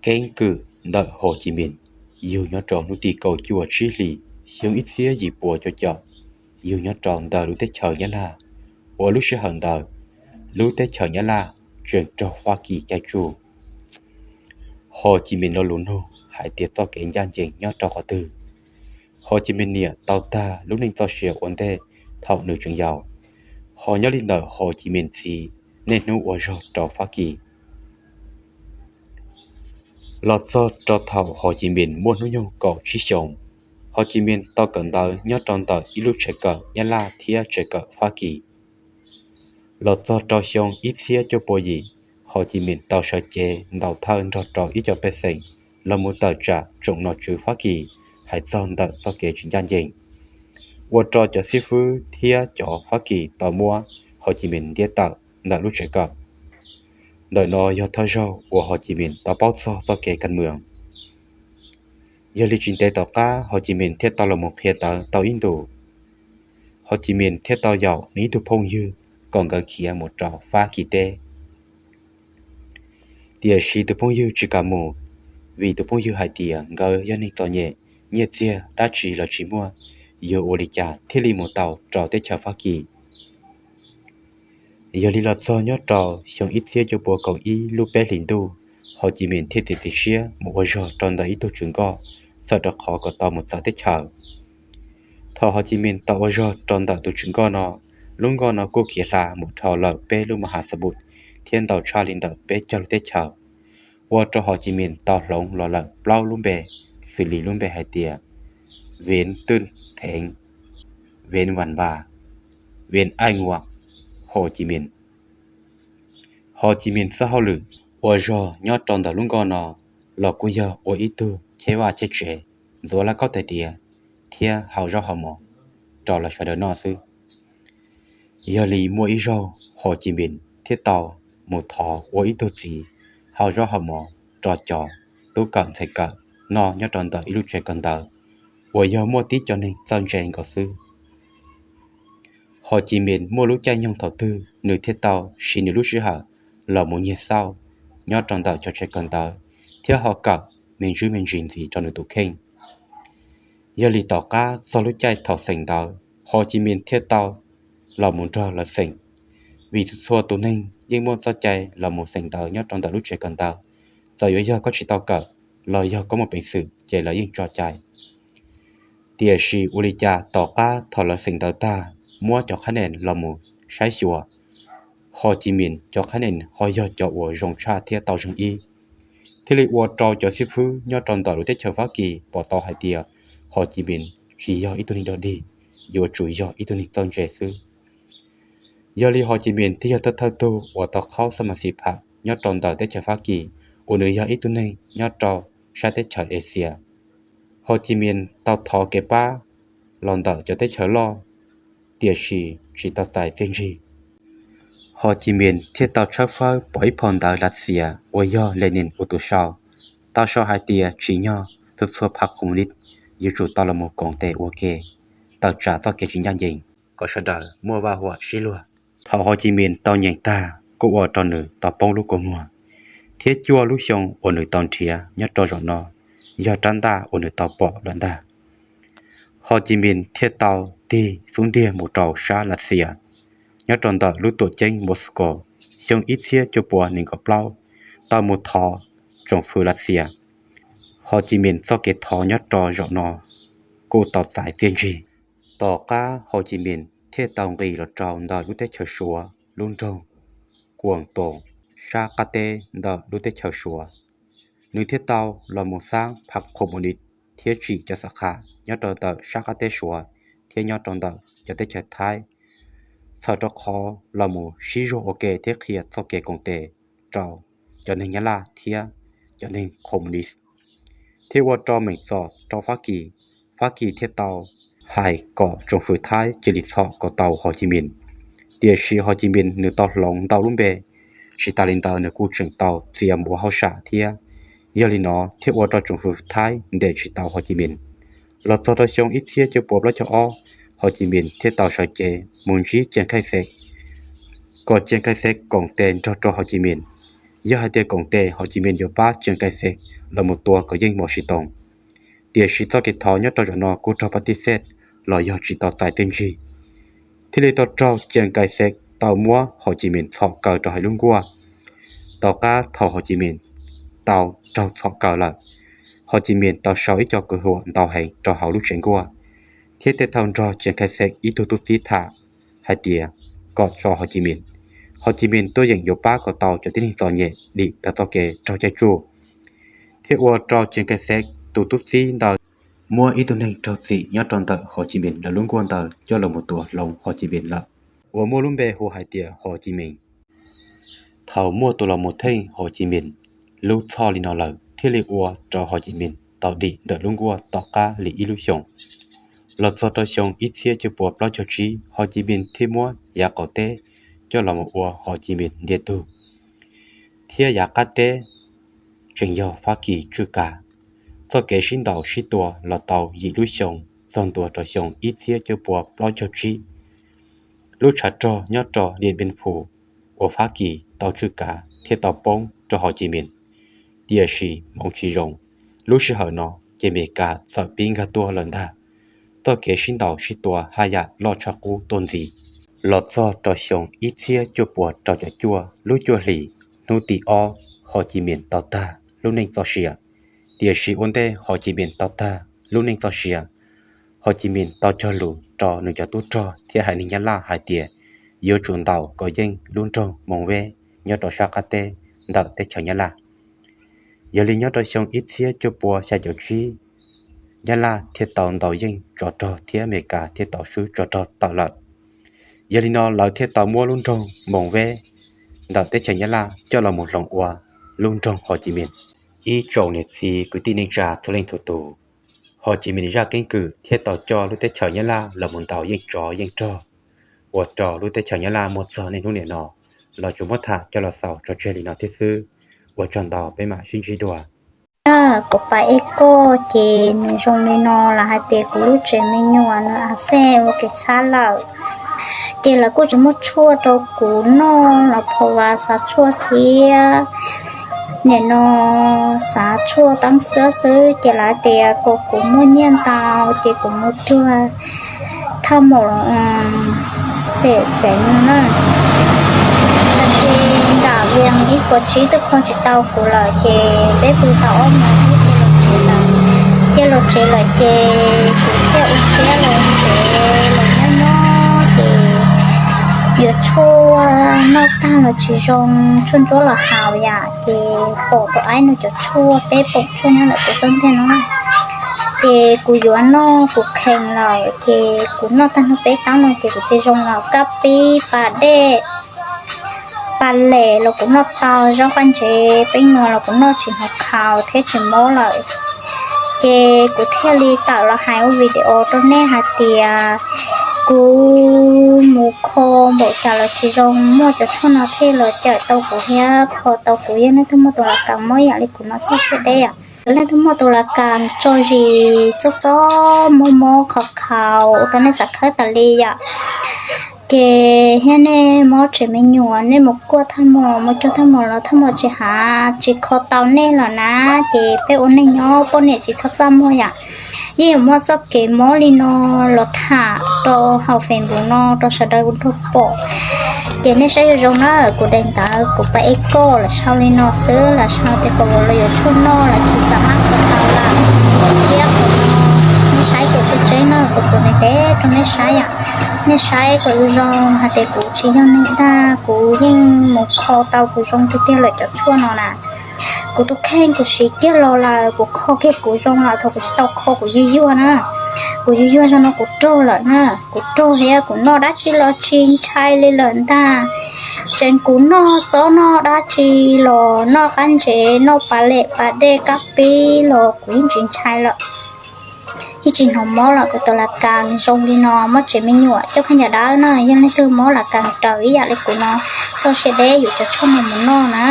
Keeb kwm ntawm Hồ Chí Minh yug nyob rau hnub tim kaum cuaj tsib hlis xyoo ib txhiab yim pua cuaj caum, yug nyob rau ntawm lub teb chaws Nyab Laj, uas lub sij hawm ntawd lub teb chaws Nyab Laj tseem raug Fab Kis caij tsuj. Hồ Chí Minh lo lus nug hais tias txoj kev ncaj ncees nyob rau qhov twg? Hồ Chí Minh niam tau tag lub neej txoj sia ua ntej thaum nws tseem yau, ho nyob li ntawm Hồ Chí Minh txiv niaj hnub ua zog rau Fab Kis. Los txog rau thaum Hồ Chí Minh muaj hnub nyoog kaum tsib xyoos, Hồ Chí Minh tau kawm ntawv nyob rau ntawm ib lub tsev kawm Nyab Laj thiab tsev kawm Fab Kis. Los txog rau xyoo ib txhiab cuaj pua yim, Hồ Chí Minh tau sawv cev ntaus thawj nrog rau ib co pej xeem los mus tawm tsam tsoom nom tswv Fab Kis hais txog ntawm txoj kev tsis ncaj ncees, ua rau cov xib fwb thiab cov Fab Kis tau muab Hồ Chí Minh ntiab tawm ntawm lub tsev kawm. Ntawm no yog thawj zaug uas Hồ Chí Minh tau paub txog txoj kev kab mws. Yog li tsis ntev tom qab Hồ Chí Minh thiaj tau los mus qhia tawv tau ib ntus, Hồ Chí Minh thiaj tau yaum nws ib tug phooj ywg kom nkawd khiav mus rau Fab Kis teb. Tiam sis tus phooj ywg tsis kam mus, vim tus phooj ywg hais tias nkawd yog neeg txom nyem, nyiaj txiag dab tsi los tsis muaj, yuav ua li cas thiaj li mus tau rau teb chaws Fab Kis. Yog li los txog nyob rau xyoo ib txhiab cuaj pua kaum ib lub peb hlis ntuj, Hồ Chí Minh thiaj txiav txim siab mus ua zog rau ntawm ib tug tswv nkoj, txhawm rau qhov kom tau mus txawv teb chaws. Thaum Hồ Chí Minh tau ua zog rau ntawm tus tswv nkoj no, lub nkoj no kuj khiav hla mus dhau lawm peb lub ma has xab npum thiab ntau tshaj li ntawm peb caug lub teb chaws, ua rau Hồ Chí Minh tau hloov los lawm plaub lub npe, xws li lub npe hais tias Viễn Tuyên Thắng, Viễn Văn Ba, Viễn Ai Ngua, Hồ Chí Minh. Hồ Chí Minh txoj hauj lwm ua zog nyob rau ntawm lub nkoj no los kuj yog ua ib tug cheb vaj cheb tsev, ntxuav laj kaub tais diav thiab hau zaub hau mov rau lawv sawv daws noj xwb. Yog li muaj ib zaug Hồ Chí Minh thiaj tau mus thov ua ib tug txiv hau zaub hau mov rau cov tub kawm ntxhais kawm noj nyob rau ntawm ib lub tsev kawm ntawv uas yog muaj tib co neeg txawj ntse nkaus xwb. Hồ Chí Minh muaj lub caij nyoog thaum twg nws thiaj tau siv nws lub sij hawm los mus nyiag xauj nyob rau ntawm cov tsev kawm ntawv thiab ho kawm me ntsis me ntsis ntxiv rau nws tus kheej. Yog li tom qab txog lub caij thaum xeem ntawv, Hồ Chí Minh thiaj tau los mus nrog lawv xeem, vim txhua txhua tus neeg yeej muaj txoj cai los mus xeem ntawv nyob rau ntawm lub tsev kawm ntawv. Txawm yuav yog koj tsis tau kawm los yog koj muaj peev xwm ces lawv yeej tso cai. Tiam sis ua li cas tom qab thaum lawv xeem ntawv tag, muab cov khab nees los mus saib xyuas, Hồ Chí Minh cov khab nees ho yog cov uas zoo tshaj thiab tau zeeg ib, thiaj li ua rau cov xib fwb nyob rau ntawm lub teb chaws Fab Kis pom tau hais tias Hồ Chí Minh tsis yog ib tug neeg dog dig, yuav tsum yog ib tug neeg txawj ntse xwb. Yog li Hồ Chí Minh thiaj yog thawj thawj tug uas tau qhaub xab mas xis pham nyob rau ntawm teb chaws Fab Kis, uas nws yog ib tug neeg nyob rau sab teb chaws Asia. Hồ Chí Minh tau thov kev pab los ntawm cov teb chaws loj, tiam sis tsis tau txais txiaj ntsig. Hồ Chí Minh thiaj tau tshawb fawb pom ib phau ntawv Lav Xias uas yog Lenin ua tus sau, tau sau hais tias tsim nyog txhua txhua phav koos lis yuav tsum tau los mus koom tes ua ke, tawm tsam txoj kev tsis ncaj ncees kom sawv daws muaj vaj huam sib luag. Thaum Hồ Chí Minh tau nyeem tag kuj ua rau nws tau poob lub kua muag, thiab cuaj lub xyoo uas nws tau nrhiav nyob rau zaum no yog rab ntaj uas nws tau pom lawm ntag. Hồ Chí Minh thiaj tau tig xub ntiag mus rau sab Lav Xias, nyob rau ntawm lub tuam ceeb Moscow, xyoo ib txhiab cuaj pua nees nkaum plaub, tau mus thov tsoom fwv Lav Xias. Hồ Chí Minh txoj kev thov nyob rau zaum no kuj tau txais txiaj ntsig. Tom qab Hồ Chí Minh thiaj tau nqis los rau ntawm lub teb chaws Suav lub nroog Kuam Toos, sab qab teb ntawm lub teb chaws Suav. Nws thiaj tau los mus xab phav koos mus nis thiab tsim cov xa khas nyob rau ntawm sab qab teb Suav thiab nyob rau ntawm cov teb chaws Thaib, txhawm rau qhov los mus sib zuag ua ke thiab qhia txoj kev koom tes rau cov neeg Nyab Laj thiab cov neeg koos mus nis, thiab ua rau meem txom rau Fab Kis. Fab Kis thiaj tau hais kom tsoom fwv Thaib cia li txhom kom tau Hos Ci Mins. Tiam sis Hos Ci Mins nws tau hloov ntau lub npe, tsis tas li ntawd nws kuj tseem tau txia mus ua hauj sam thiab. Yog li no thiaj ua rau tsoom fwv Thaib ntes tsis tau Hos Ci Mins. Los txog rau xyoo ib txhiab cuaj pua plaub caug ob, Hos Ci Mins thiaj tau sawv cev mus ntsib Ciang Kai Xek, kom Ciang Kai Xek koom tes nrog rau Hos Ci Mins. Yog hais tias koom tes Hos Ci Mins yuav pab Tsias Kais Xes los mus tua Kos Yeej Mos Sis Toos, tiam sis txoj kev thov nyob rau zaum no kuj raug pab tib xej los yog tsis tau txais tej ntsig, thiaj li tau raug Tsias Kais Xes tau muab Hos Ci Mins txhom kaw rau hauv lub nkuaj. Tom qab thaum Hos Ci Mins tau raug txhom kaw lawm, Hos Ci Mins tau sau ib co kwv huam ntau heev rau hauv lub tsev nkuaj, thiab tej thaum nrog Tsias Kais Xes ib tug tub txib tham hais tias kom tso Hos Ci Mins, Hos Ci Mins tuaj yeem yuav pab kom tau cov tib neeg txom nyem dim tag txoj kev raug caij tsuj, thiab ua rau Tsias Kais Xes tus tub txib ntawd muab ib tug neeg raug txim nyob rau ntawm Hos Ci Mins lawv lub nkuaj ntawd coj los mus tua hloov Hos Ci Mins lawm, uas muaj lub npe hu hais tias Hos Ci Mins. Thaum muaj tus los mus theej Hos Ci Mins lub txhoj li no lawm, thiaj li ua rau Hos Ci Mins tau dim ntawm lub nkuaj tom qab li ib lub xyoos. Los txog rau xyoo ib txhiab cuaj puas plaub caug tsib, Hos Ci Mins thiaj muab yav qaum teb coj los mus ua Hos Ci Mins ntiag tug, thiab yav qab teb tseem yog Fab Kis tswj kav. Txoj kev sib ntaus sib tua los tau yim lub xyoo, txog ntua rau xyoo ib txhiab cuaj puas plaub caug tsib, lub tshav rog nyob rau Diam Npia Phu uas Fab Kis tau tswj kav thiaj tau poob rau Hos Ci Mins. Tiam sis hmoov tsis zoo, lub sij hawm no ces Mes Kas txawm pib nkag tuaj lawm ntag. Txoj kev sib ntaus sib tua haj yam loj tshaj qub tuaj ntxiv. Los txog rau xyoo ib txhiab cuaj puas rau caum cuaj lub cuaj hlis, hnub tim ob, Hos Ci Mins tau tag lub neej txoj sia. Tiam sis ua ntej Hos Ci Mins tau tag lub neej txoj sia, Hos Ci Mins tau cog lus rau nws cov tub rog thiab haiv neeg Nyab Laj hais tias yuav tsum ntaus Kos Yeej lub nroog Moos Veb nyob rau sab qab teb ntawm teb chaws Nyab Laj. Yog li nyob rau xyoo ib txhiab cuaj puas xya caum tsib, Nyab Laj thiaj tau ntaus yeej tsov rog thiab Mes Kas thiaj tau swb tsov rog tawm lawm. Yog li no lawv thiaj tau muab lub nroog Moos Veb ntawm teb chaws Nyab Laj coj los mus hloov ua lub nroog Hos Ci Mins. Ib tsoom niam txiv kwv tij neej tsa txhua leej txhua tus, Hos Ci Mins zaj keeb kwm thiaj tau coj lub teb chaws Nyab Laj los mus ntaus yeej tsov yeej rog, ua rau lub teb chaws Nyab Laj muaj txog niaj hnub nim no los tsuas muab tham coj los xaus tso tseg li no thiab xwb. Ua tsaug ntau, peb mam sib ntsib dua. Kuv pab ej koj ces nws zoo li no los hais tias kuv lub tsev me nyuam nws a xej ua kev txhab lawm, ces lawv kuj tsis muaj tshuaj rau kuv noj los phov vas xav tshuaj thiab. Nim no xav tshuaj teeb xwb xwb ces lawv tias kom kuv muaj nyiaj ntau ces kuv mus tuag thaj maum pem xeev no na. Tab sis nram Vias ib puas tsib twb kho tsis tau kuv lawm ces peb pw tau ob hmos thiab ces los tsev lawm. Ces los tsev lawm ces kuv thiaj ua siab los tsev los nyob nyob ces yuav tshuaj noj tag los tsis zoo, tshuaj ntsuab los haus yam ces pom tus aib no cov tshuaj, peb pom tshuaj nyob ntawm tus xab ntiag no. Ces kuv yuav noj kuv khees lawm ces kuv noj tag nrho peb taub no ces kuv tsis zoo lawm, kab pib, pas dej, pas lem los kuv noj tau, zaub qab ntsev, peeb nuas los kuv noj tsis hnov khaus thiab tsis mob lawm. Ces kuv thiaj li tawm los hais ua video rau nej hais tias kuv mus kho npaum cas los tsis zoo, muaj cov tshuaj no thiaj los cawm tau kuv thiab kho tau kuv. Yog leej twg muaj tus las kas mob yam li kuv no txhob siab deb, yog leej twg muaj tus las kas tso zis txob txob mob mob khaus khaus ua rau nej xav khawb tas li yom, ces thiab nej mob tsev me nyuam, nej mus kuaj thaj mos, mus cuag thaj mos los thaj mos tsis hav tsis kho tau nej los na, ces peb ua neeg nyob poj niam tsis txhob txaj muag yom. Yeej yuav muaj txoj kev mob li no los tham rau hauv Facebook no rau sawv daws ua nrog pom. Ces nej saib zoo zoo na, kuv daim ntawv kuv pab ej koj los sau li no xwb, los sau tias kom ua los yuav tshuaj noj los tsis xav maj kho tau lawm. Thiab qhov no nej saib kuv tseeb tseeb na, kuv tus ntev ntev rau nej saib yom. Nej saib kom zoo zoo hais tias kuv tsis yog neeg dag, kuv yeej mus kho tau kuv zoo tiag tiag lawm cov tshuaj no na. Kuv tus kheej kuv siv kiag los lawm, kuv kho kiag kuv zoo lawm, thaum kuv tsis tau kho kuv yuag yuag na. Kuv yuag yuag zoo no kuv raug lawm na, kuv raug thiab kuv noj dab tsi los tsis ntshai li lawm ntag. Tseem kuv noj txob noj dab tsi los noj qab ntsev noj pas lem pas dej kab pib los kuv yeej tsis ntshai lawm. Yeej tsis hnov mob lawm, kuv tus las kas zoo li no, mob tsev me nyuam coj khaub ncaws dawb na, yog leej twg mob las kas raws ib yam li kuv no, txhob siab deb yuav cov tshuaj no mus noj na.